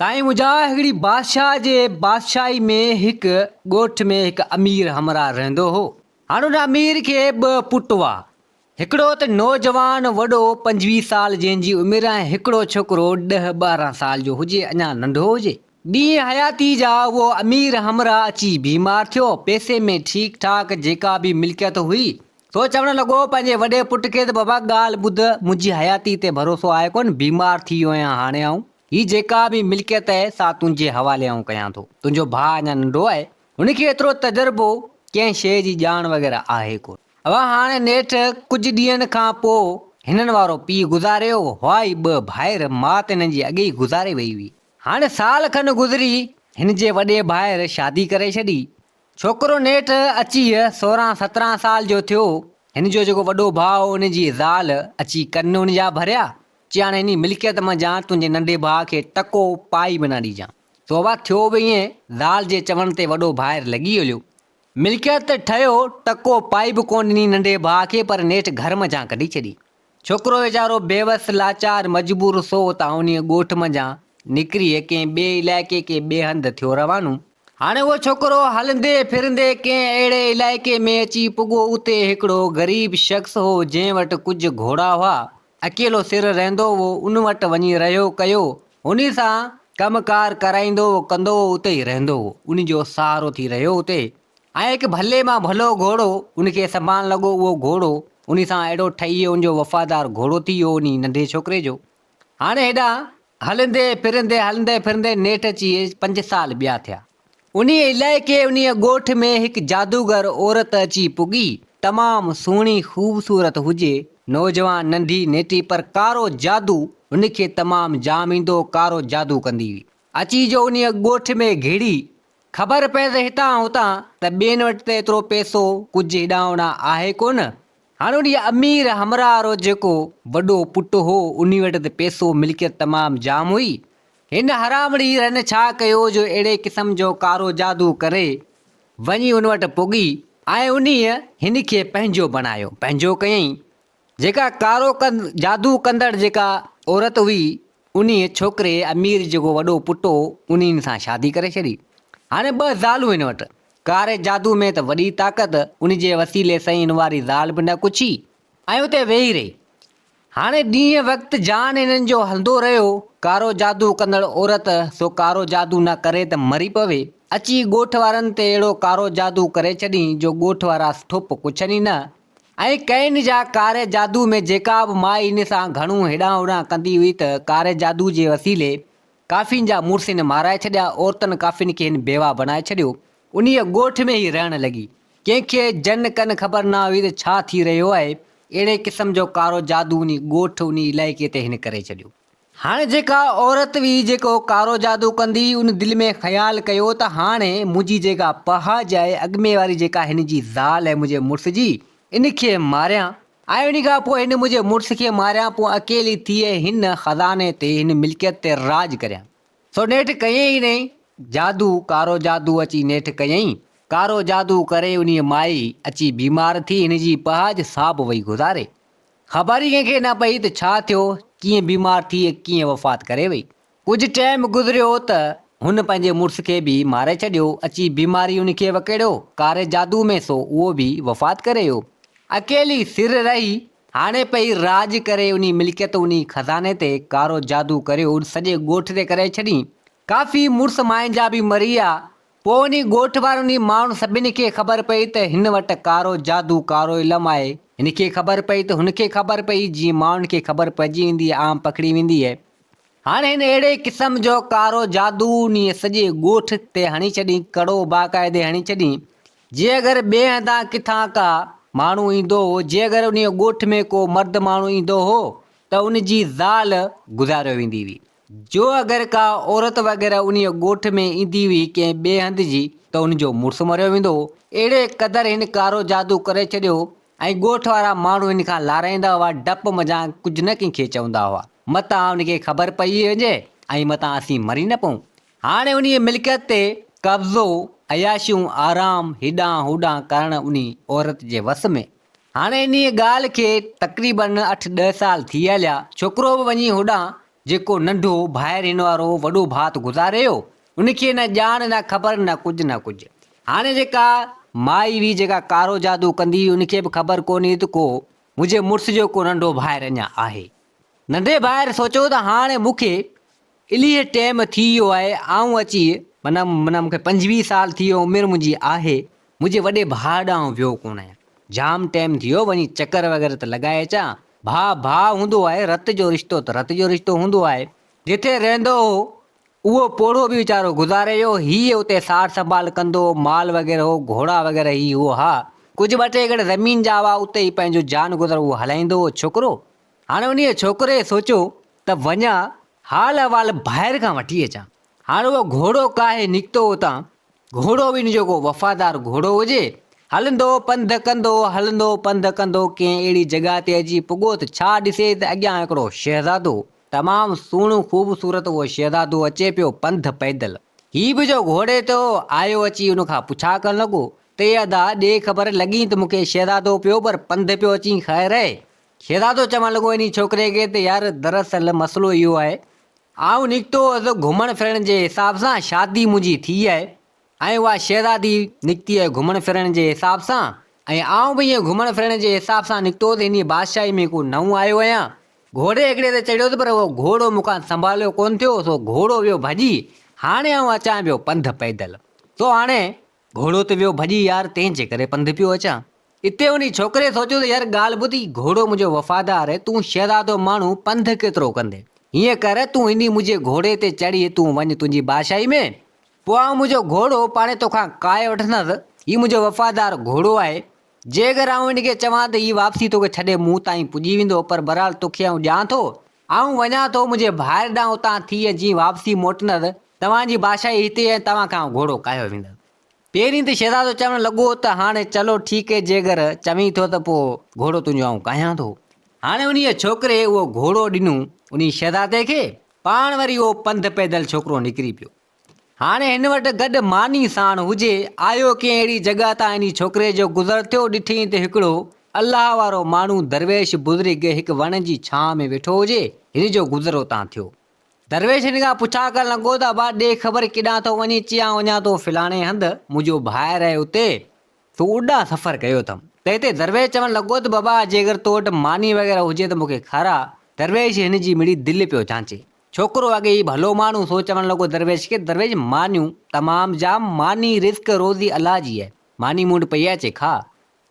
سائين منهنجا هڪڙي بادشاهه جي بادشاهي ۾ هڪ ڳوٺ ۾ هڪ امير همراهه رهندو هو. هاڻ ان امير کي ٻه پٽ هئا. هڪڙو ته نوجوان وڏو 25 سال جنهن جي عمر ۽ هڪڙو ڇوڪرو ڏهه 12 سال جو هجي اڃا ننڍو هجي. ڏينهن حياتي جا اهو امير همراهه اچي بيمار ٿيو. پئسي ۾ ٺيڪ ٺاڪ جيڪا به ملڪيت هئي سو چوڻ لڳو پنهنجي وڏي پٽ کي ته بابا ڳالهه ٻڌ، منهنجي حياتي تي ڀروسو آهي ڪونه، بيمار ٿي ويو آهيان هاڻي آئون، هي جيڪا به ملڪيت آهي سا تنهنجي حوالي آئون ڪيان ٿو، تنهنجو ڀاء اڃا ننڍو آهي، هن کي ايترو تجربو، ڪنهن شيء جي ڄاڻ وغيره آهي ڪونه. اوهان هاڻي نيٺ ڪجهه ڏينهن کان پوء هنن وارو پيء گذاري ويو، هئا ئي ٻه ڀائر، ماء ته هنن جي اڳي ئي گذاري وئي هئي. هاڻي سال کن گذري هن جي وڏي ڀائر شادي ڪري ڇڏي، ڇوڪرو نيٺ اچي 16 17 سال جو ٿيو. هن جو جيڪو وڏو ڀاء هو ان جي زال اچي ڪن ان جا ڀريا. چي هاڻي انهي ملڪيت منجهان تنهنجي ننڍي ڀاء کي ٽڪو پائي به نه ڏيجان. سو ابا ٿيو به ائين، زال جي چوڻ تي وڏو ڀائر لڳي هليو. ملڪيت ته ٺهيو، ٽڪو پائي به ڪونه ڏني ننڍي ڀاء کي پر نيٺ گهر منجهان ڪڍي ڇڏي. ڇوڪرو ويچارو بيوس، لاچار، مجبور سو اتان انهيء ڳوٺ منجهان نڪري ڪنهن ٻئي علائقي ڪنهن ٻئي هنڌ ٿيو روانو. هاڻي اهو ڇوڪرو هلندي ڦرندي ڪنهن اهڙي علائقي ۾ اچي پڳو اتي هڪڙو غريب شخص هو جنهن وٽ ڪجهه گهوڙا هئا. اڪيلو سر رهندو هو ان وٽ وڃي رهيو ڪيو. انهي سان ڪم ڪار ڪرائيندو هو ڪندو هو اتي ئي رهندو هو. انهي جو سهارو ٿي رهيو اتي. ۽ هڪ ڀلي مان ڀلو گهوڙو ان کي سنڀالڻ لڳو. اهو گهوڙو انهي سان اهڙو ٺهي ويو، ان جو وفادار گهوڙو ٿي ويو انهي ننڍي ڇوڪري جو. هاڻي هيڏانهن هلندي ڦرندي هلندي ڦرندي نيٺ اچي پنج سال ٻيا ٿيا. انهي علائقي انهي ڳوٺ ۾ هڪ جادوگر عورت اچي پڳي. تمام سهڻي خوبصورت هجي، نوجوان ننڍي نيٽي پر ڪارو جادو هن کي تمام جام ايندو، ڪارو جادو ڪندي هئي. اچي جو انهيء ڳوٺ ۾ گهڙي، خبر پيس هتان هتان ته ٻين وٽ ته ايترو پئسو ڪجهه هيڏانهن هوڏانهن آهي ڪونه. هاڻ انهيء امير همراهه رو جيڪو وڏو پٽ هو، انهي وٽ ته پئسو ملڪيت تمام جام هئي. هن حرامڙي رن ڇا ڪيو جو اهڙي قسم جو ڪارو جادو ڪري، وڃي ان وٽ پڳي ۽ انهيء هن کي پنهنجو بڻايو، پنهنجو ڪيائين. جيڪا ڪارو جادو ڪندڙ جيڪا عورت هئي، انهيء ڇوڪري امير جيڪو وڏو پٽ هو، انهين سان شادي ڪري ڇڏي. هاڻي ٻه زالون هن وٽ. ڪاري جادو ۾ ته وڏي طاقت، ان جي وسيلي سائين هن واري زال به نه ڪڇي ۽ اتي ويهي رهي. هاڻي ڏينهن وقت جان هنن جو هلندو رهيو. ڪارو جادو ڪندڙ عورت سو ڪارو جادو نه ڪري ته مري پوي. اچي ڳوٺ وارن تي اهڙو ڪارو جادو ڪري ڇڏين جو ڳوٺ وارا ٺپ ڪڇن ئي نه. ۽ ڪئن جا ڪاري جادو ۾ جيڪا به مائي هن سان گهڻو هيڏانهن هوڏانهن ڪندي هئي ته ڪاري جادو جي وسيلي ڪافين جا مڙس هن مارائي ڇڏيا، عورتن ڪافين کي هن بيواهه بڻائي ڇڏيو. انهيء ڳوٺ ۾ هي رهڻ لڳي. ڪنهن کي جن ڪن خبر نه هئي ته ڇا ٿي رهيو آهي. اهڙي قسم جو ڪارو جادو انهي ڳوٺ، انهي علائقي تي هن ڪري ڇڏيو. هاڻي جيڪا عورت هئي جيڪو ڪارو جادو ڪندي هئي ان دل ۾ خيال ڪيو ته هاڻي منهنجي جيڪا پهاج آهي اڳ ۾ واري جيڪا هن جي زال آهي منهنجي مڙس جي ان کي ماريان ۽ ان کان پوء هن منهنجي مڙس کي ماريان پوء اڪيلي ٿي هن خزاني تي هن ملڪيت تي راڄ ڪريان. سو نيٺ ڪيائين ئي نئين جادو ڪارو جادو اچي نيٺ ڪيائين ڪارو جادو ڪري انهيء مائي اچي بيمار ٿي هن جي پهاج سا به وئي گذاري. خبر ئي ڪنهن کي نه پئي ته ڇا ٿيو، ڪيئن بيمار ٿي ۽ ڪيئن وفات ڪري وئي. ڪجهه ٽائيم گذريو ته هن پنهنجي مڙس کي به ماري ڇڏيو، اچي بيماري ان کي وڪيڙيو، ڪاري جادو ۾ سو اهو به وفات ڪري ويو. اڪيلي سر رهي، هاڻي پئي راڄ ڪري انهي ملڪيت انهي خزاني تي ڪارو جادو ڪريو ان سڄي ڳوٺ تي ڪري ڇڏين. ڪافي مڙس ماين جا به مري ويا، پوء انهي ڳوٺ وارن انهي ماڻهن سڀني کي خبر پئي ته هن وٽ ڪارو جادو ڪارو علم آهي. هن کي خبر پئي ته هن کي خبر پئي، جيئن ماڻهن کي خبر پئجي ويندي آهي، عام پکڙي ويندي آهي. هاڻي هن اهڙي قسم جو ڪارو جادو انهيء سڄي ڳوٺ تي هڻي ڇڏين، ڪڙو باقاعدي هڻي ڇڏين. جي اگر ٻئي هنڌان ڪٿان ڪا ماڻهو ايندو هو، جي اگر انهيء ڳوٺ ۾ ڪو مرد ماڻهو ايندو هو ته ان جي زال گذاريو ويندي هئي. جو اگر ڪا عورت وغيره انهيء ڳوٺ ۾ ايندي هئي ڪنهن ٻئي هنڌ جي ته ان جو مڙس مريو ويندو هو. اهڙي قدر هن ڪارو جادو ڪري ڇڏيو هو ۽ ڳوٺ وارا ماڻهو هن کان لارائيندا هئا، ڊپ منجهان ڪجهه نه ڪنهن کي چوندا هئا، متان ان کي خبر پئجي وڃي ۽ متان اسين مري نه پئون. هاڻي انهيء ملڪيت تي قبضو، عياشيون، آرام، هيڏانهن هوڏانهن ڪرڻ انهي عورت جي وس ۾. هاڻي انهيء ڳالهه کي تقريباً اٺ ڏهه سال ٿي هليا. ڇوڪرو به وڃي هوڏانهن جيڪو ننڍو ڀائر هن وارو وڏو ڀاء ته گذاري ويو، ان کي نه ڄاڻ نه خبر نه ڪجهه نه ڪجهه. هاڻي جيڪا مائي هئي جيڪا ڪارو جادو ڪندي هئي ان کي به خبر ڪونهي ته ڪو منهنجي مڙس جو ڪو ننڍو ڀائر اڃا آهي. ننڍي ڀائر سوچيو ته هاڻي مون کي الهي ٽيم ٿي ويو آهي، آئون اچي معنيٰ معنيٰ مون کي 25 سال ٿي ويو عمر منهنجي آهي، منهنجي وڏي ڀاء ڏانهن ويو ڪونه آهيان، جام ٽيم ٿي ويو وڃي چڪر وغيره ته لڳائي اچان، ڀاء ڀاء هوندو آهي، رت جو رشتو ته رت جو رشتو هوندو آهي. جتي رهندو هو اهو پوڙهو به ويچارو گذاري ويو، هيء اتي سار سنڀال ڪندو هو، مال وغيره هو، گهوڙا وغيره هي هو ها، ڪجهه ٻه ٽي ايڪڙ زمين جا هئا، اتي ئي پنهنجو جان گذر اهو هلائيندو هو ڇوڪرو. هاڻي انهيء ڇوڪري سوچيو ته وڃان حال احوال ڀائر کان وٺي اچان. هاڻ اهو گهوڙو ڪاهي نڪتو اتان، گهوڙو به ان جو ڪو وفادار گهوڙو هجي. هلندو پنڌ ڪندو، هلندو پنڌ ڪندو ڪنهن اهڙي جڳهه تي اچي پڳو ته ڇا ڏسي ته اڳيان هڪڙو شهزادو، تمام سهڻو خوبصورت اهو شهزادو اچي پيو پنڌ پيدل. هي به جو گهوڙي تي هو، آيو اچي ان کان پڇا ڪرڻ لڳو ته اي ادا ڏي خبر لڳين ته مون کي شهزادو پيو پر پنڌ پيو اچين خير اهي؟ شهزادو چوڻ لڳو انهي ڇوڪري کي ته يار دراصل مسئلو اهو آهي آئون نڪتو هوس گهمڻ ڦرڻ جي حساب سان شادي منهنجي ٿي آهي ۽ اها شهزادي نڪتي آهي گهمڻ ڦرڻ جي حساب سان ۽ آئون به ائين گهمڻ ڦرڻ جي حساب سان نڪتو هوس انهي بادشاهي ۾ ڪو نئون آيو آهيان گهوڙي هڪڙي تي چڙهيو هوس پر اهو گهوڙو مون کان سنڀاليو ڪونه ٿيو سو گهوڙو ويو ڀڄي هاڻي آئون اچان پيو پنڌ پيدل سو هاڻي گهوڙو ته ويو ڀڄي يار تنهن جي ڪري پنڌ پيو اچان. اتي انهي ڇوڪري سوچيو ته يار ڳالهه ٻڌ هي گهوڙو منهنجو وفادار آهي تون شهزادو ماڻهو پنڌ ڪيترو ڪندين. هيئن ڪر تون انهي منهنجي گهوڙي تي چڙهي تون وڃ تنهنجي بادشاهي ۾ پوء آئون منهنجو گهوڙو پاڻهي توکان ڪاهي وٺندس هي منهنجو وفادار گهوڙو آهي جيڪر آئون هن کي چوان ته هي واپسي توکي ڇڏي مون تائين پڄي ويندو پر بهرحال توکي آئون ڏيان ٿو آئون وڃان ٿو منهنجي ڀائر ڏانهن اتان ٿي ۽ جيئن واپسي موٽندس، توهان جي بادشاهي هتي ۽ توهان کان آئون گهوڙو ڪاهيو ويندس. پهرين ته شهزادو چوڻ لڳو ته هاڻي چلو ٺيڪ هي جيڪر چوين ٿو ته پوء گهوڙو تنهنجو آئون ڪاهيان ٿو. هاڻي انهيء ڇوڪري اهو گهوڙو ڏنو انهي شهزادي کي، پاڻ وري اهو پنڌ پيدل ڇوڪرو نڪري پيو. هاڻي هن وٽ گڏ ماني ساڻ هجي. آيو ڪنهن اهڙي جڳهه تان انهي ڇوڪري جو گذر ٿيو، ڏٺئين ته هڪڙو الله وارو ماڻهو درويش بزرگ هڪ وڻ جي ڇانء ۾ ويٺو هجي، هن جو گذر اتان ٿيو. درويش هن کان پڇا ڪرڻ لڳو ته ابا ڏي خبر ڪيڏانهن ٿو وڃين؟ چيائين وڃان ٿو فلاڻي هنڌ، منهنجو ڀائر آهي اتي، سو اڏا سفر ڪيو اٿم. تنهن تي درويش چوڻ لڳو ته بابا جيڪر تو وٽ ماني وغيره هجي ته مون کي کاراء. درويش هن جي مڙئي دل پيو جانچي. ڇوڪرو اڳي ئي ڀلو ماڻهو سو چوڻ لڳو درويش کي درويش مانيون تمام جام ماني رزق روزي الله جي آهي. ماني مون وٽ پئي آهي اچي کاء.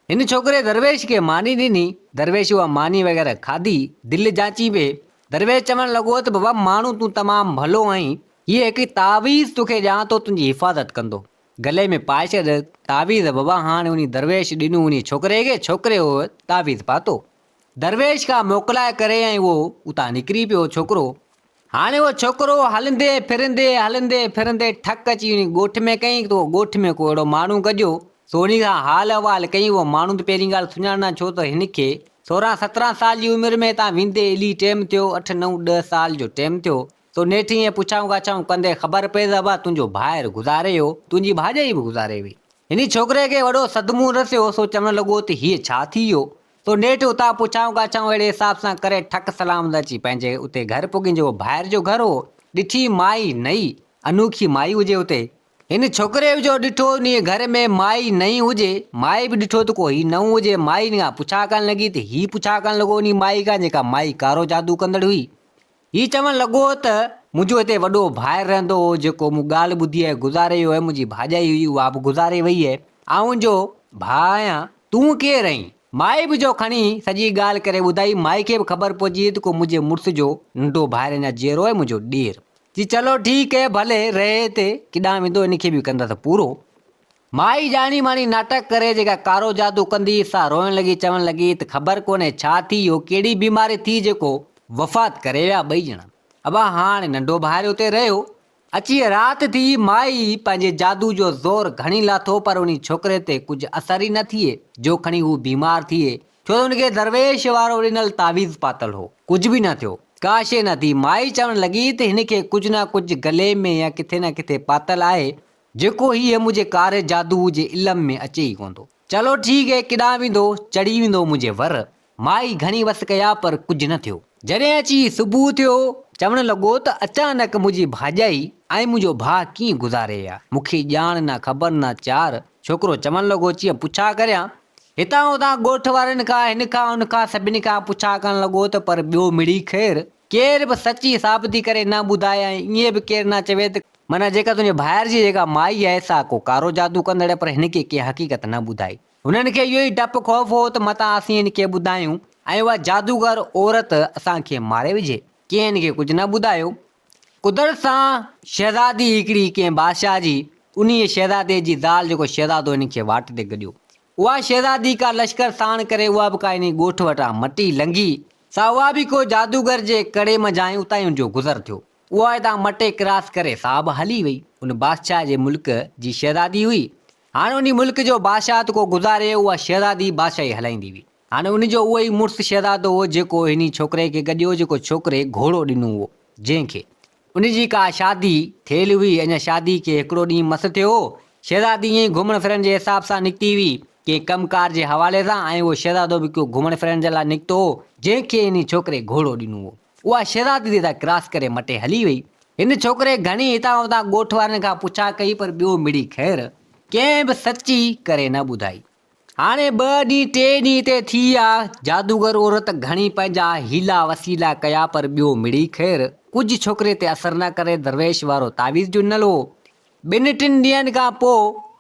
هن ڇوڪري درويش کي ماني ڏني. درويش اها ماني وغيره کاڌي. دل جانچي پئي. درويش چوڻ لڳو ته بابا ماڻهو تون تمام ڀلو آهين. هيء هڪ تعويذ توکي ڏيان ٿو تنهنجي حفاظت ڪندو. گلي ۾ پائي ڇڏ تعويذ بابا هاڻ انهي درويش ڏنو انهي ڇوڪري کي ڇوڪري اهو تعويذ پاتو درويش کان موڪلائي ڪري ۽ اهو اتان نڪري پيو ڇوڪرو هاڻي اهو ڇوڪرو هلندي ڦرندي هلندي ڦرندي ٺڪ اچي انهي ڳوٺ ۾ ڪئين ته اهو ڳوٺ ۾ ڪو اهڙو ماڻهو گڏيو سو انهي کان حال احوال ڪئين اهو ماڻهو ته پهرين ڳالهه سڃاڻنا ڇو ته هن کي 16 17 سال جي عمر ۾ هتان ويندي الهي ٽيم ٿيو اٺ نو ڏهه سال جو ٽيم ٿيو سو نيٺ ائين پڇائون ڳاڇائون ڪندي خبر پيس ته ابا تنهنجو ڀائر گذاري ويو، تنهنجي ڀاڄائي به گذاري وئي. هن ڇوڪري کي وڏو صدمو رسيو، سو چوڻ لڳو ته هيء ڇا ٿي ويو؟ سو نيٺ اتان پڇائون ڳاڇائون اهڙي حساب سان ڪري ٺڪ سلامت اچي پنهنجي اتي گهر پڳين جيڪو ڀائر جو گهر هو، ڏٺي مائي نئي، انوکي مائي هجي اتي. هن ڇوڪري به جو ڏٺو انهيء گهر ۾ مائي نئين هجي، مائي به ڏٺو ته ڪو هي نئون هجي، مائي هن کان پڇا ڪرڻ لڳي ته هي پڇا ڪرڻ لڳو انهيء مائي کان جيڪا مائي ڪارو جادو ڪندڙ هئي. هي چوڻ لڳو ته منهنجو هتي وڏو ڀائر رهندو هو، جيڪو مون ڳالهه ٻڌي آهي گذاري ويو آهي، منهنجي ڀاڄائي هئي اها به گذاري وئي آهي، آئون جو ڀاء آهيان، تون ڪير آهين؟ مائي به جو کڻي سڄي ڳالهه ڪري ٻڌائي، مائي کي به خبر پئجي وئي ته ڪو منهنجي مڙس جو ننڍو ڀائر اڃا جيئرو آهي، منهنجو ڏير. چي چلو ٺيڪ آهي، ڀلي رهي هتي، ڪيڏانهن ويندو، ان کي به ڪندس پورو. مائي ڄاڻي ماڻي ناٽڪ ڪري جيڪا ڪارو جادو ڪندي سا روئڻ لڳي چوڻ لڳي ته خبر ڪونهي ڇا ٿي اهو ڪهڙي بيماري ٿي جيڪو وفات ڪري ويا ٻئي ڄڻا. ابا هاڻ ننڍو ڀائر اتي رهيو. اچي رات ٿي مائي پنهنجي جادو جو زور گهڻي لاٿو پر انهي ڇوڪري تي ڪجهه اثر ئي نه ٿئي جو کڻي هو بيمار ٿئي ڇو ته ان کي درويش وارو ڏنل تعويذ پاتل هو. ڪجهه به نه ٿيو. ڪا شيء نه ٿي. مائي چوڻ لڳي ته هن کي ڪجهه نه ڪجهه گلي ۾ يا ڪٿي نه ڪٿي پاتل آهي جيڪو هيء منهنجي ڪاري جادوء جي علم ۾ اچي ئي ڪونه ٿو. چلو ٺيڪ هي، ڪيڏانهن ويندو، چڙهي ويندو منهنجي ور. مائي گهڻي وس ڪيا پر ڪجهه نه ٿيو. جڏهن اچي صبح ٿيو، چوڻ لڳو ته اچانڪ منهنجي ڀاڄائي ۽ منهنجو ڀاء ڪيئن گذاري ويا، مون کي ڄاڻ نه خبر نه چار. ڇوڪرو چوڻ لڳو چيئن پڇا ڪريان. هتان هتان ڳوٺ وارن کان، هن کان ان کان سڀني کان پڇا ڪرڻ لڳو ته پر ٻيو مڙئي خير، ڪير به سچي ثابتي ڪري نه ٻڌائي ۽ ائين به ڪير نه چوي ته معنيٰ جيڪا تنهنجي ڀائر جي جيڪا مائي آهي سا ڪو ڪارو جادو ڪندڙ آهي پر هن کي ڪنهن حقيقت نه ٻڌائي. هنن کي اهو ئي ڊپ خوف هو ته متان اسين هن کي ٻڌايون ۽ اها جادوگر عورت اسان کي ماري وجهي. ڪنهن هن کي ڪجهه نه ٻڌايو. قدرت سان شهزادي هڪڙي ڪنهن بادشاهه جي، انهيء شهزادي جي زال جيڪو شهزادو هن کي واٽ تي گڏيو. اها شهزادي ڪا لشڪر ساڻ ڪري اها به ڪا انهيء ڳوٺ وٽان مٽي لنگهي، سا اها به ڪو جادوگر جي ڪڙي منجهان ۽ اتان ئي ان جو گذر ٿيو. اها اتان مٽي ڪراس ڪري سا به هلي وئي. ان بادشاهه جي ملڪ جي شهزادي هئي. هاڻ انهي ملڪ جو بادشاهه ته ڪو گذاري اها شهزادي بادشاهي هلائيندي هئي. هاڻ ان جو اهو ئي مڙس شهزادو هو جيڪو انهي ڇوڪري کي گڏيو جيڪو ڇوڪري گهوڙو ڏنو هو جنهن کي. ان جي ڪا شادي ٿيل هئي اڃا شادي کي هڪڙو ڏينهن مس ٿيو هو. شهزادي ائين ئي گهمڻ ڦرڻ جي حساب سان نڪتي هئي ڪنهن ڪم ڪار جي حوالي سان ۽ اهو شهزادو به ڪو گهمڻ ڦرڻ جي لاء نڪتو هو جنهن کي انهي ڇوڪري گهوڙو ڏنو هو. اها شهزادي تي تان ڪراس ڪري مٽي هلي وئي. هن ڇوڪري گهڻي هتان هتان ڳوٺ وارن کان پڇا ڪئي پر ٻيو مڙئي خير، ڪنهن به سچي ڪري نه ٻڌائي. هاڻي ٻه ڏينهن ٽي ڏينهن هتي ٿي ويا، جادوگر عورت گهڻي پنهنجا حيلا وسيلا ڪيا پر ٻيو مڙئي خير، ڪجهه ڇوڪري تي اثر نه ڪري درويش وارو تعويذ جو ڏنل هو. ٻن ٽن ڏينهن کان پوء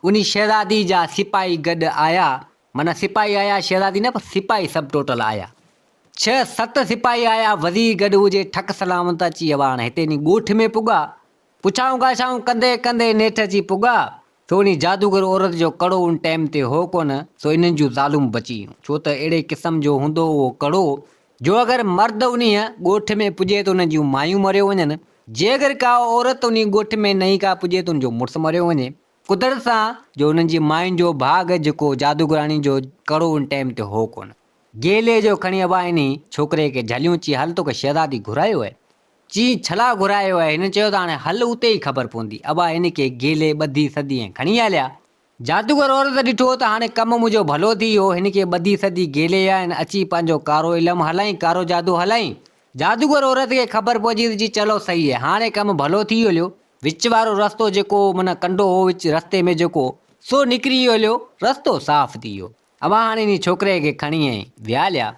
انهي شهزادي جا سپاهي گڏ آيا، معنيٰ سپاهي آيا، شهزادي نه پر سپاهي سڀ ٽوٽل آيا. ڇهه ست سپاهي آيا، وزير گڏ هجي، ٺڪ سلامت اچي اواڻ هتي ني ڳوٺ ۾ پڳا. پڇائون ڳاڇائون ڪندي ڪندي نيٺ اچي پڳا. سو انهي جادوگر عورت جو ڪڙو ان ٽيم تي هو ڪونه، سو انهن جون زالون بچي ويون. ڇو ته اهڙي قسم جو هوندو اهو ڪڙو، جو اگر مرد انهيء ڳوٺ ۾ پڄي ته انهن جون مايون مريو وڃن، جي اگر ڪا عورت انهي ڳوٺ ۾ نئين ڪا پڄي ته ان جو مڙس مريو وڃي. قدرت سان جو انهن جي ماين جو ڀاڳ جيڪو جادوگراڻي جو ڪڙو ان ٽيم تي هو ڪونه. گيلي جو کڻي ابا انهي ڇوڪري کي جهليون چي هل توکي شهزادي گهرايو اهي. چي ڇلا گهرايو اهي هن چيو ته هاڻي هل اتي ئي خبر پوندي. ابا ان کي گيلي ٻڌي سڌي ۽ کڻي هليا. جادوگر عورت ڏٺو ته هاڻي ڪم منهنجو ڀلو ٿي ويو هن کي ٻڌي سڌي گيلي ويا آهن اچي پنهنجو ڪارو علم هلائين ڪارو جادو هلائين. جادوگر عورت کي خبر پئجي ته چي چلو صحيح اهي هاڻي ڪم ڀلو ٿي ويو. وچ وارو رستو جيڪو معنيٰ ڪنڊو هو وچ رستي ۾ جيڪو، سو نڪري ويو هليو، رستو صاف ٿي ويو. اوهان هاڻي انهيء ڇوڪري کي کڻي ۽ ويا هليا.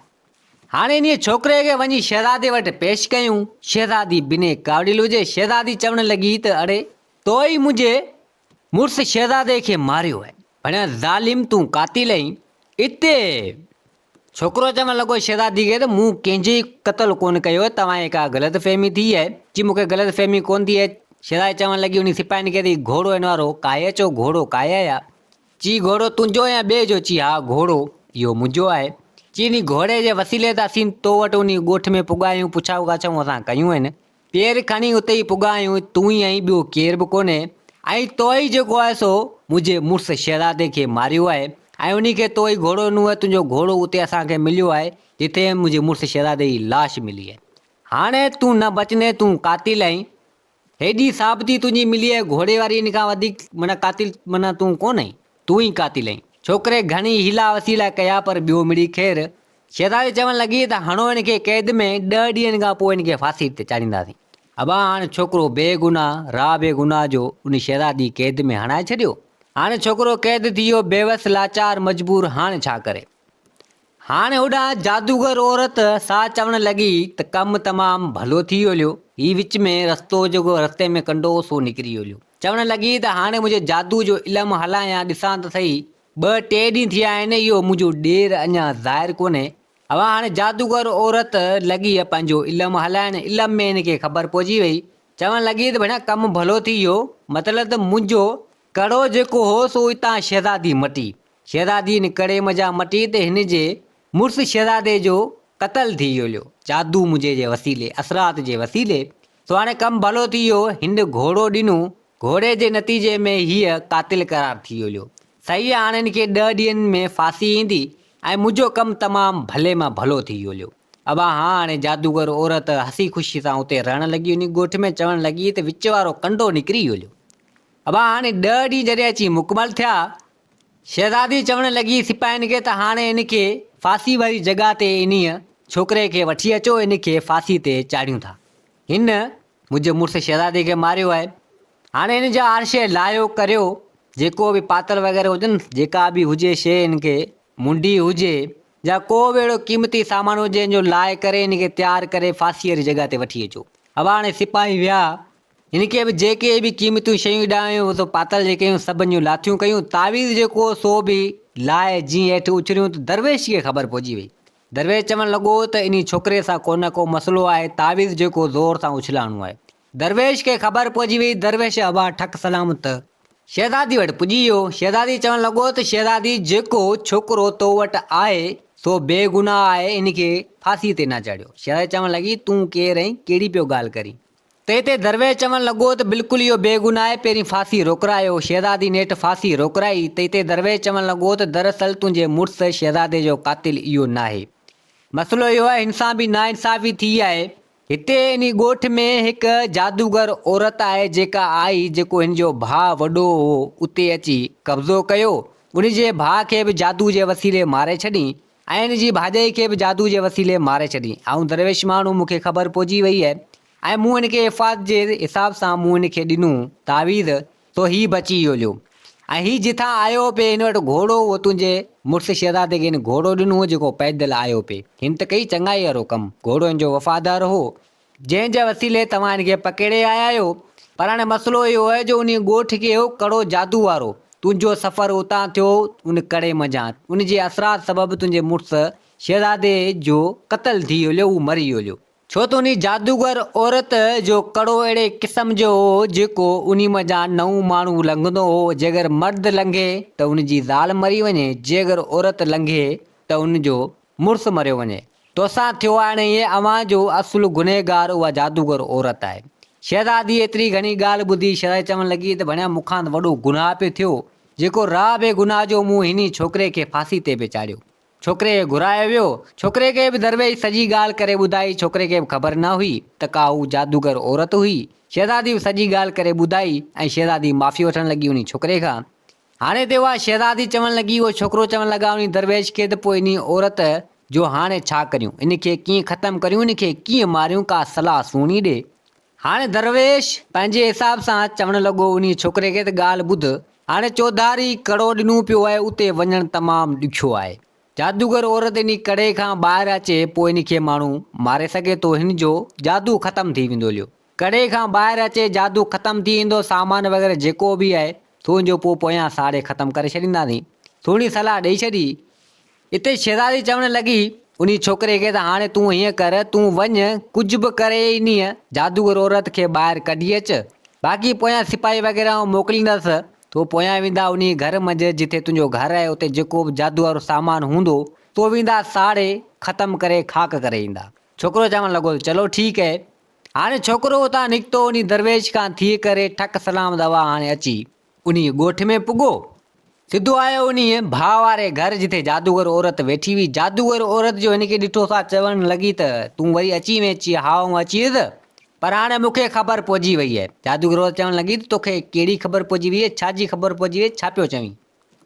هاڻي انهيء ڇوڪري کي وڃي شهزادي وٽ پيش ڪيون. شهزادي بنهه ڪاوڙيل هجي. شهزادي چوڻ لڳي ته اڙي، تو ئي منهنجي مڙس شهزادي کي ماريو آهي. ڀڻيا ظالم تون قاتل آهين. اتي ڇوڪرو چوڻ لڳو شهزادي کي ته مون ڪنهن جو ئي قتل ڪونه ڪيو آهي، توهان کي ڪا غلط فهمي ٿي آهي. چي مون کي غلط فهمي ڪونه ٿي آهي. شهزادي چوڻ لڳي انهي سپاهين کي ته هي گهوڙو هن وارو ڪاهي اچو، گهوڙو ڪاهي آيا. چي گهوڙو تنهنجو يا ٻئي جو؟ چي ها گهوڙو اهو منهنجو آهي. چي انهي گهوڙي جي وسيلي ته اسين تو وٽ انهي ڳوٺ ۾ پڳا آهيون، پڇائون ڳاڇائون اسان ڪيون آهن. پير کڻي اتي ئي پڳا آهيون، تون ئي آهين ٻيو ڪير به ڪونهي ۽ تو ئي جيڪو آهي سو منهنجي مڙس شهزادي کي ماريو آهي ۽ انهي کي تو ئي گهوڙو ڏنو آهي، تنهنجو گهوڙو اتي اسان کي مليو آهي جتي منهنجي مڙس شهزادي جي لاش ملي آهي. هاڻي تون نه بچندين، تون قاتل آهين. هيڏي ثابتي تنهنجي ملي آهي گهوڙي واري ان کان وڌيڪ معنيٰ قاتل معنيٰ تون ڪونه آهين، تون ئي قاتل آهين. ڇوڪري گهڻي حيلا وسيلا ڪيا پر ٻيو مڙئي خير. شهزادي چوڻ لڳي ته هڻو هن کي قيد ۾، ڏهه ڏينهن کان پوء هن کي ڦاسي تي چاڙهينداسين. ابا هاڻ ڇوڪرو بي گناهه، راء بي گناهه جو ان شهزادي قيد ۾ هڻائي ڇڏيو. هاڻ ڇوڪرو قيد ٿي ويو، بيوس، لاچار، مجبور، هاڻ ڇا ڪري؟ هاڻ هوڏانهن جادوگر عورت سا چوڻ لڳي ته ڪم تمام ڀلو ٿي ويو هليو، هي وچ ۾ رستو جيڪو رستي ۾ ڪنڊو هو سو نڪري ويو هليو. چوڻ لڳي ته هاڻي منهنجي جادو جو علم هلايان ڏسان ته سهي، ٻه ٽي ڏينهن ٿيا آهن اهو منهنجو ڏير اڃا ظاهر ڪونهي. اوهان هاڻي جادوگر عورت لڳي پنهنجو علم هلائڻ، علم ۾ هن کي خبر پئجي وئي، چوڻ لڳي ته ڀيڻا ڪم ڀلو ٿي ويو، مطلب ته منهنجو ڪڙو جيڪو هو سو اتان شهزادي مٽي. شهزادي ان ڪڙي منجهان مٽي ته هن جي مڙس شهزادي جو قتل ٿي ويو هليو، جادو منهنجي جي وسيلي، اثرات جي وسيلي، سو هاڻي ڪم ڀلو ٿي ويو، هن گهوڙو ڏنو، گهوڙي جي نتيجي ۾ هيء قاتل قرار ٿي ويو هليو. صحيح آ هاڻي هن کي ڏهه ڏينهن ۾ ڦاسي ايندي ۽ منهنجو ڪم تمام ڀلي مان ڀلو ٿي ويو هليو. ابا ها هاڻي جادوگر عورت هسي خوشي سان اتي رهڻ لڳي، انهي ڳوٺ ۾ چوڻ لڳي ته وچ وارو ڪنڊو نڪري ويو هليو. ابا هاڻي ڏهه ڏينهن جڏهن اچي مڪمل ٿيا، شهزادي چوڻ لڳي سپاهين کي ته هاڻي هن کي ڦاسي واري جڳهه تي انهيء ڇوڪري کي وٺي اچو، ان کي ڦاسي تي چاڙهيون ٿا. هن منهنجي مڙس شهزادي کي ماريو آهي. هاڻي هن جا هر شيء لاهيو ڪريو، جيڪو به پاتل وغيره هجن، جيڪا به هجي شيء هن کي منڊي هجي يا ڪو به اهڙو قيمتي سامان هجي هن جو لاهي ڪري هن کي تيار ڪري ڦاسيء واري جڳهه تي وٺي اچو. ابا هاڻي سپاهي ويا، هن کي به جيڪي به قيمتيون شيون ڏانهن سو پاتل جيڪي هيون سڀن جون لاٿيون ڪيون، تعويذ جيڪو هو سو به لاهي جيئن هيٺ اڇليون ته درويش کي خبر پئجي وئي. درويش چوڻ لڳو ته انهي ڇوڪري سان ڪو نه ڪو مسئلو آهي، تعويذ جيڪو زور سان اڇلائڻو آهي. درويش کي خبر پئجي وئي، درويش ابا ٺڪ سلامت شهزادي وٽ پڄي ويو. شهزادي چوڻ لڳو ته شهزادي جيڪو ڇوڪرو تو وٽ آهي سو بي گناهه آهي، ان کي ڦاسي تي نه چاڙهيو. شهزادي چوڻ لڳي تون ڪير ۽ ڪهڙي پيو ڳالهه ڪرين؟ تنهن تي درويش چوڻ لڳو ته بلڪل اهو بيگناهه آهي، پهرين ڦاسي روڪرايو. شهزادي نيٺ ڦاسي روڪرائي. تنهن تي درويش چوڻ لڳو ته دراصل تنهنجي مڙس شهزادي جو قاتل اهو ناهي. مسئلو اهو آهي هن سان به ناانصافي ٿي آهي. هتي انهي ڳوٺ ۾ هڪ جادوگر عورت آهي جيڪا آئي جيڪو هن جو ڀاء وڏو هو اتي اچي قبضو ڪيو. ان جي ڀاء کي به جادو جي وسيلي ماري ڇڏين ۽ هن جي ڀاڄائي کي به جادو جي وسيلي ماري ڇڏين. آئون درويش ماڻهو مون کي خبر پئجي وئي آهي. ۽ مون هن کي حفاظت جي حساب سان مون هن کي ڏنو تعويذ سو هي بچي ويو ليو ۽ هي جتان آيو پئي هن وٽ گهوڙو هو تنهنجي مڙس شهزادي کي هن گهوڙو ڏنو هو جيڪو پيدل آيو پئي هن ته ڪئي چڱائي وارو ڪم گهوڙو هن جو وفادار هو جنهن جي وسيلي توهان هن کي پڪڙي آيا آهيو پر هاڻي مسئلو اهو آهي جو انهي ڳوٺ کي هو ڪڙو جادو وارو تنهنجو سفر اتان ٿيو ان ڪڙي منجهان ان جي اثرات سبب تنهنجي مڙس شهزادي جو قتل ٿي ويو ليو هو مري ويو ليو. ڇو ته انهي جادوگر عورت جو ڪڙو اهڙي قسم جو هو، جيڪو انهي منجهان نئون ماڻهو لنگهندو هو، جيڪر مرد لنگهي ته ان جي زال مري وڃي، جيڪر عورت لنگهي ته ان جو مڙس مريو وڃي. توسان ٿيو آهي هاڻي ائين، اوهان جو اصل گنهگار اها جادوگر عورت آهي. شهزادي ايتري گهڻي ڳالهه ٻڌي شهزادي چوڻ لڳي ته ڀڻيا مون کان ته وڏو گناهه پيو ٿيو، جيڪو راهه بي گناهه جو مون هني ڇوڪري کي ڦاسي تي پئي چاڙهيو. ڇوڪري کي گهرايو ويو. ڇوڪري کي به درويش سڄي ڳالهه ڪري ٻڌائي. ڇوڪري کي به خبر نه هئي ته ڪا هوء جادوگر عورت هئي. شهزادي به سڄي ڳالهه ڪري ٻڌائي ۽ شهزادي معافي وٺڻ لڳي انهي ڇوڪري کان. هاڻي تي اها شهزادي چوڻ لڳي، اهو ڇوڪرو چوڻ لڳا انهي درويش کي ته پوء انهي عورت جو هاڻي ڇا ڪريون؟ ان کي ڪيئن ختم ڪريون؟ ان کي ڪيئن ماريون؟ ڪا صلاح سهڻي ڏي. هاڻي درويش پنهنجي حساب سان چوڻ لڳو انهيء ڇوڪري کي ته ڳالهه ٻڌ، هاڻي چوڌاري ڪڙو ڏنو پيو آهي، اتي وڃڻ تمام ڏکيو آهي. جادوگر عورت انهي ڪڙي کان ٻاهر اچي پوء ان کي ماڻهو ماري سگهي ٿو، هن جو جادو ختم ٿي ويندو هليو. ڪڙي کان ٻاهر اچي جادو ختم ٿي ويندو، سامان وغيره جيڪو به آهي سو ان جو پوء پويان ساڙي ختم ڪري ڇڏينداسين. سهڻي صلاح ڏئي ڇڏي. اتي شهزادي چوڻ لڳي انهي ڇوڪري کي ته هاڻي تون هيئن ڪر، تون وڃ، ڪجهه به ڪري انهيء جادوگر عورت کي ٻاهر ڪڍي اچ، باقي پويان سپاهي وغيره آئون موڪليندس، سو پويان ويندا انهيء گهر منجهه جتي تنهنجو گهر آهي، اتي جيڪو به جادو وارو سامان هوندو، سو ويندا ساڙي ختم ڪري خاڪ ڪري ايندا. ڇوڪرو چوڻ لڳو ته چلو ٺيڪ اهي. هاڻي ڇوڪرو اتان نڪتو، انهي درويش کان ٿي ڪري ٺڪ سلام دعا هاڻي اچي انهيء ڳوٺ ۾ پڳو. سڌو آيو انهيء ڀاء واري گهر جتي جادوگر عورت ويٺي هئي. جادوگر عورت جو هن کي ڏٺو سا چوڻ لڳي ته تون وري اچي وئين؟ چي ها آئون اچي ويس پر هاڻي مون کي خبر پئجي وئي آهي. جادوگر عورت چوڻ لڳي ته توکي ڪهڙي خبر پئجي وئي آهي؟ ڇا جي خبر پئجي وئي؟ ڇا پيو چوين؟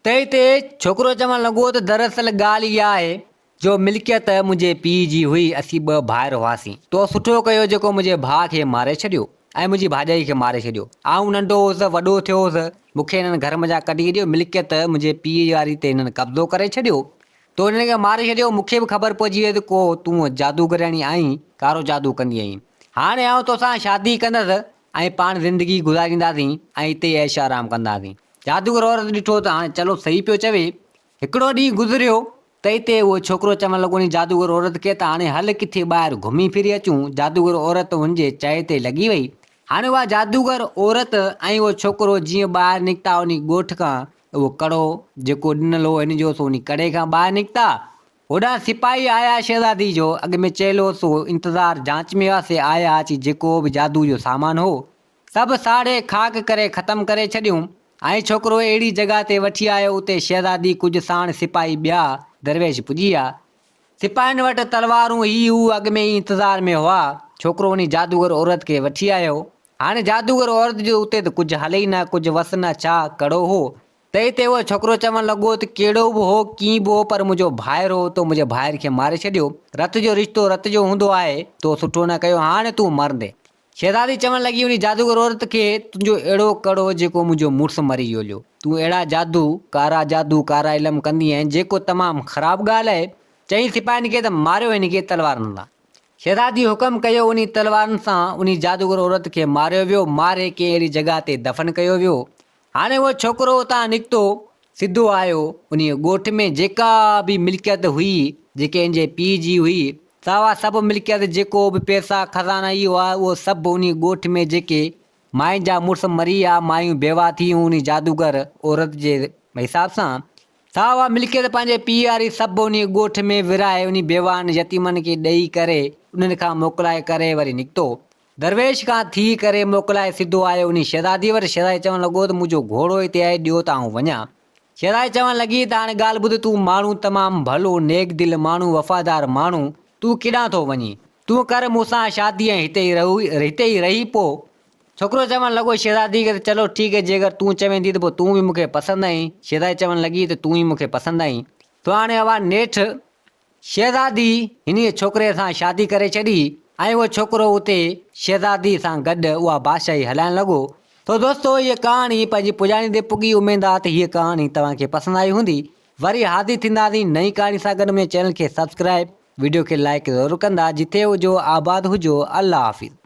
تنهن تي ڇوڪرو چوڻ لڳو ته دراصل ڳالهه اها آهي جو ملڪيت منهنجي پيء جي هئي، اسين ٻه ڀائر هئاسين. تو سٺو ڪيو جيڪو منهنجي ڀاء کي ماري ڇڏيو ۽ منهنجي ڀاڄائي کي ماري ڇڏيو. آئون ننڍو هوس، وڏو ٿيو هوس، مون کي هنن گهر منجهان ڪڍي ڇڏيو، ملڪيت منهنجي پيء واري تي هنن قبضو ڪري ڇڏيو. تو هنن کي ماري ڇڏيو، مون کي به خبر پئجي وئي ته ڪو تون جادوگرياڻي آهين، ڪارو جادو ڪندي آهين. هاڻي آئون توسان شادي ڪندس ۽ پاڻ زندگي گذارينداسين ۽ اتي ئي عيش آرام ڪنداسين. جادوگر عورت ڏٺو ته هاڻي چلو صحيح پيو چوي. هڪڙو ڏينهن گذريو ته اتي اهو ڇوڪرو چوڻ لڳو انهي جادوگر عورت کي ته هاڻي هل ڪٿي ٻاهر گهمي ڦري اچون. جادوگر عورت هن جي چئي تي لڳي وئي. هاڻي اها جادوگر عورت ۽ اهو ڇوڪرو جيئن ٻاهر نڪتا انهي ڳوٺ کان اهو ڪڙو جيڪو ڏنل هو هن جو سو انهي ڪڙي کان ٻاهر نڪتا. هوڏانهن سپاهي آيا شهزادي جو اڳ ۾ چيل هو سو انتظار جانچ ۾ هئا سي آيا اچي جيڪو به جادو جو سامان هو سڀ ساڙي خاڪ ڪري ختم ڪري ڇڏيون ۽ ڇوڪرو اهڙي جڳهه تي وٺي آيو اتي شهزادي ڪجهه ساڻ سپاهي ٻيا درويش پڄي ويا. سپاهين وٽ تلوارون هي هو اڳ ۾ ئي انتظار ۾ هئا. ڇوڪرو انهي جادوگر عورت کي وٺي آيو. هاڻي جادوگر عورت جو اتي ته ڪجهه هلي ئي نه ڪجهه وس نه ڇا ڪڙو هو. تنهن تي اهو ڇوڪرو چوڻ لڳو ته ڪهڙو به هو ڪيئن به هو پر منهنجو ڀائر هو تو منهنجي ڀائر کي ماري ڇڏيو. رت جو رشتو رت جو هوندو آهي. تو سٺو نه ڪيو هاڻي تون مرندين. شهزادي چوڻ لڳي انهي جادوگر عورت کي تنهنجو اهڙو ڪڙو جيڪو منهنجو مڙس مري ويو ليو. تون اهڙا جادو، ڪارا جادو، ڪارا علم ڪندي آهين جيڪو تمام خراب ڳالهه آهي. چئين سپاهين کي ته ماريو هن کي تلوارن سان. شهزادي حڪم ڪيو انهي تلوارن سان انهي جادوگر عورت کي ماريو ويو، ماري ڪنهن اهڙي جڳهه تي دفن ڪيو ويو. هاڻي اهو ڇوڪرو اتان نڪتو، سڌو آيو انهيء ڳوٺ ۾ جيڪا به ملڪيت هئي، جيڪي هن جي پيء جي هئي، سا اها سڀ ملڪيت، جيڪو به پئسا، خزانا ئي هئا، اهو سڀ انهيء ڳوٺ ۾ جيڪي ماين جا مڙس مري ويا، مايون بيواهه ٿي ويون انهيء جادوگر عورت جي حساب سان، سا اها ملڪيت پنهنجي پيء واري سڀ انهيء ڳوٺ ۾ ورهائي انهي بيواهن يتيمن کي ڏئي ڪري انهن کان موڪلائي ڪري وري نڪتو. درويش کان ٿي ڪري موڪلائي سڌو آيو انهي شهزاديء وٽ. شهزادي چوڻ لڳو ته منهنجو گهوڙو هتي آهي، ڏيو ته آئون وڃان. شهزادي چوڻ لڳي ته هاڻي ڳالهه ٻڌ، تون ماڻهو تمام ڀلو، نيڪ دل ماڻهو، وفادار ماڻهو، تون ڪيڏانهن ٿو وڃين؟ تون ڪر مون سان شادي ۽ هتي ئي رهه، هتي ئي رهي پو. ڇوڪرو چوڻ لڳو شهزادي کي ته چلو ٺيڪ آهي، جيڪر تون چوين ٿي ته پوء تون به مون کي پسند آهين. شهزادي چوڻ لڳي ته تون ئي مون کي پسند آهين. تو هاڻي اها نيٺ شهزادي انهيء ڇوڪري سان شادي ڪري ڇڏي ۽ اهو ڇوڪرو اتي شهزادي سان گڏ اها بادشاهي هلائڻ لڳو. تو دوستو هيء ڪهاڻي پنهنجي پڄاڻي تي پڳي اميد آ ته هيء ڪهاڻي توهان کي پسند آئي هوندي. وري حاضر ٿينداسين نئين ڪهاڻي سان گڏ منهنجي چينل کي سبسڪرائب وڊيو کي لائيڪ ضرور ڪندا جتي هجو آباد هجو الله حافظ.